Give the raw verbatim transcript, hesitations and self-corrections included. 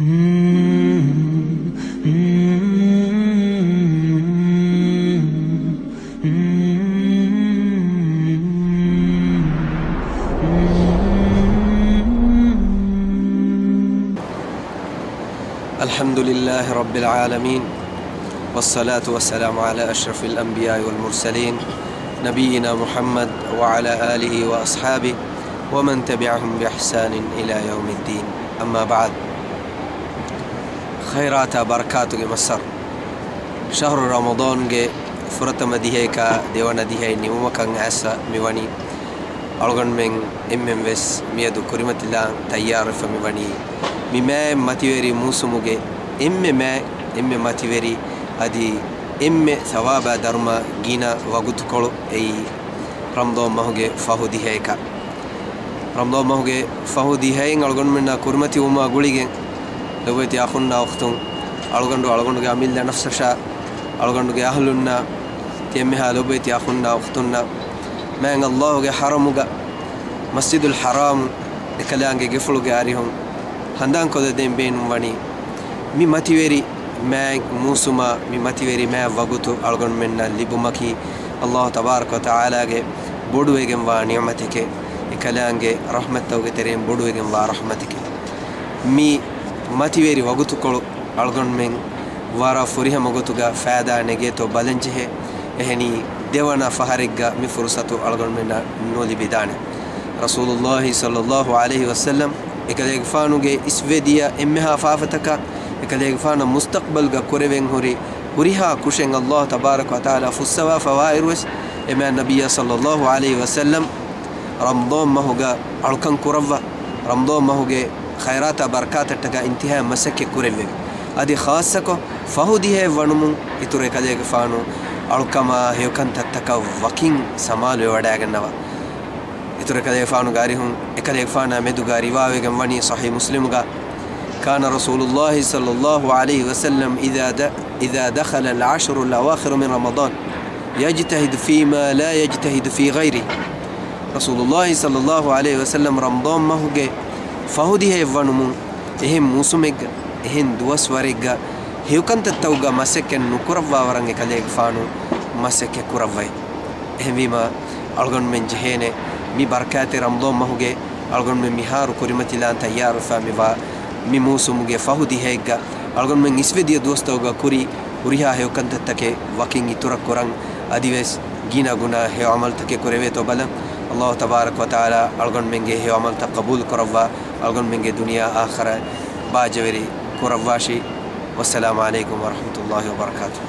الحمد لله رب العالمين، والصلاة والسلام على أشرف الأنبياء والمرسلين، نبينا محمد وعلى آله وأصحابه ومن تبعهم بإحسان إلى يوم الدين. أما بعد. ޚައިރާތާ ބަރަކާތުގެ މައްސަރު، ޝަހްރު ރަމަޟާންގެ ފުރަތަމަ ދިހައެކާ ދެވަނަ ދިހައެއް ނިމުމަކަށް އައިސް މިވަނީ، އަޅުގަނޑުމެން އެންމެން ވެސް މިއަދު ކުރިމަތިލާން ތައްޔާރުވެފަ މިވަނީ، މި މާތް މަތިވެރި މޫސުމުގެ އެންމެ މާތް، އެންމެ މަތިވެރި، އަދި އެންމެ ސަވާބާ ދަރުމަ ގިނަ ވަގުތުކޮޅު އެއީ ރަމަޟާން މަހުގެ ފަހު ދިހައެކަ. ރަމަޟާން މަހުގެ ފަހު ދިހައިން އަޅުގަނޑުމެންނާ ކުރިމަތިވުމާ ގުޅިގެން ލޮބުވެތި އަޚުންނާ އުޚްތުން، އަޅުގަނޑު އަޅުގަނޑުގެ އަމިއްލަ ނަފްސަށާ، އަޅުގަނޑުގެ އަހުލުންނާ، ތިޔަމެހާ ލޮބުވެތި އަޚުންނާ އުޚްތުންނަށް، މާތް ﷲ ގެ ޙަރަމުގަ މަސްޖިދުލް ޙަރާމް އެކަލާނގެ ގެފުޅުގެ އަރިހުން ހަނދާންކޮށްލަދޭން ބޭނުންވަނީ، މި މަތިވެރި މާތް މޫސުމާ، މި މަތިވެރި މާތް ވަގުތު އަޅުގަނޑުމެންނަށް ލިބުމަކީ، ﷲ ތަބާރަކަ ވަތަޢާލާގެ ބޮޑުވެގެންވާ ނިޢުމަތެކޭ، އެކަލާނގެ ރަޙްމަތްތަކުގެ ތެރެއިން ބޮޑުވެގެންވާ ރަޙްމަތެކޭ. މި މަތިވެރި ވަގުތުކޮޅު އަޅުގަނޑުމެން ވަރަށް ފުރިހަމަ ގޮތުގަ ފައިދާ ނެގޭތޯ ބަލަންޖެހޭ. އެހެނީ، ދެވަނަ ފަހަރެއްގަ މި ފުރުޞަތު އަޅުގަނޑުމެންނަށް ނުލިބިދާނެ. ރަސޫލުﷲ ޞައްލަﷲ ޢަލައިހި ވަސައްލަމް އެކަލޭގެފާނުގެ އިސްވެދިޔަ އެންމެހާ ފާފަތަކަށް، އެކަލޭގެފާނަށް މުސްތަޤްބަލްގަ ކުރެވެން ހުރި ހުރިހާ ކުށެއް ﷲ ތަބާރަކަ ވަތަޢާލާ ފުއްސަވާފަވާއިރުވެސް، އެމާތް ނަބިއްޔާ ޞައްލަﷲ ޢަލައިހި ވަސައްލަމް ރަމަޟާން މަހުގަ އަޅުކަން ކުރައްވާ، ރަމަޟާން މަހުގެ ޚައިރާތާ ބަރަކާތަށްޓަކާ އިންތިހާއަށް މަސައްކަތް ކުރެއްވެވި. އަދި ޚާއްޞަކޮށް ފަހު ދިހައެއް ވަނުމުން އިތުރު އެކަލޭގެފާނު އަޅުކަމާ ހެޔޮކަންތައްތަކަށް ވަކިން ސަމާލުވެވަޑައިގަންނަވާ. އިތުރު އެކަލޭގެފާނުގެ އަރިހުން އެކަލޭގެފާނާ މެދުގަ ރިވާވެގެން ވަނީ ޞަޙީޙު މުސްލިމުގަ، كان رسول الله صلى الله عليه وسلم إذا د-، إذا دخل العشر الأواخر من رمضان يجتهد فيما لا يجتهد في غيره. ރަސޫލުﷲ ޞައްލަﷲ ޢަލައިހި ވަސައްލަމް ރަމަޟާން މަހުގެ ފަހު ދިހައެއް ވަނުމުން އެހެން މޫސުމެއްގަ، އެހެން ދުވަސްވަރެއްގަ ހެޔޮކަންތައްތަކުގަ މަސައްކަތް ނުކުރައްވާ ވަރަށް އެކަލޭގެފާނު މަސައްކަތް ކުރައްވައި. އެހެންވީމަ، އަޅުގަނޑުމެން ޖެހޭނެ މި ބަރަކާތެއް ރަމަޟާން މަހުގެ އަޅުގަނޑުމެން މިހާރު ކުރިމަތިލާން ތައްޔާރުވެފަ މިވާ މި މޫސުމުގެ ފަހު ދިހައެއްގަ އަޅުގަނޑުމެން އިސްވެ ދިޔަ ދުވަސްތަކުގަ ކުރި ހުރިހާ ހެޔޮކަންތައްތަކެއް ވަކިން އިތުރަށް ކުރަން، އަދިވެސް ގިނަ ގުނާ ހެޔޮ ޢަމަލުތަކެއް ކުރެވޭތޯ ބަލަން. ﷲ ތަބާރަކަ ވަތަޢާލާ އަޅުގަނޑުމެންގެ ހެޔޮ ޢަމަލުތައް ޤަބޫލު ކުރައްވާ، އަޅުގަނޑުމެންގެ ދުނިޔާ އާޚިރަތް ބާއްޖަވެރި ކުރައްވާށި. ވައްސަލާމު ޢަލައިކުމް ވަރަޙްމަތުﷲ ވަބަރަކާތުހު.